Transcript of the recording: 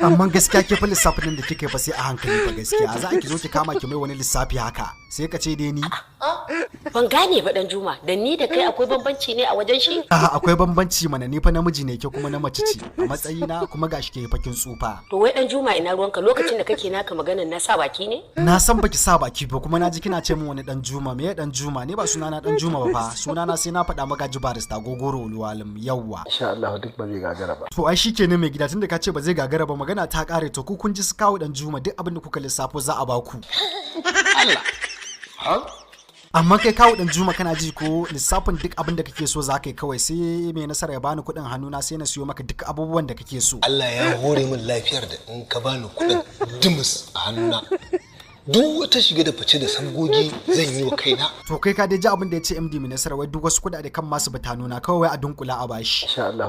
Amma gaskiya ke fa lissafin nan da kika yi fa sai a hankali fa. Gaskiya za a ki zo ki kama ki mai wani lissafi haka, sai ka ce dai ni. Ban gane ba, Dan Juma, da ni da kai akwai bambanci ne a wajen shi? A akwai bambanci mana. Ni fa namiji ne, ke kuma na mace ce a matsayina, kuma gashi ke fakin tsufa. To wai Dan Juma, ina ruwanka? Lokacin da kake naka maganar na sa baki ne? Na san baki sa baki ba, kuma na ji kina ce min wani Dan Juma. Me ya Dan Juma? Ne ba sunana Dan Juma ba fa. Sunana sai na faɗa maka ji, Barista Gogoro Oluwalim, yawwa. Insha Allah duk ba zai gagara ba. To ai shikenan, mai gida, tunda ka ce ba zai gagara ba, magana ta kare. To ku kun ji su kawo Dan Juma, duk abin da kuka lissafo za a baku. Amma kai kawo Dan Juma, kana ji ko? Lissafin duk abin da kake so za ka yi kawai, sai mai nasara ya bani kuɗin hannuna, sai na siyo maka duk abubuwan da kake so. Allah ya hore min lafiyar da in ka bani kuɗin dimus a hannuna, duk wata shiga da fice da sabgogi zan yi wa kaina. To kai ka dai ji abin da ya ce MD mai nasara, wai duk wasu kuɗaɗe kan masu bata nuna, kawai wai a dunkula a bashi. Insha Allah.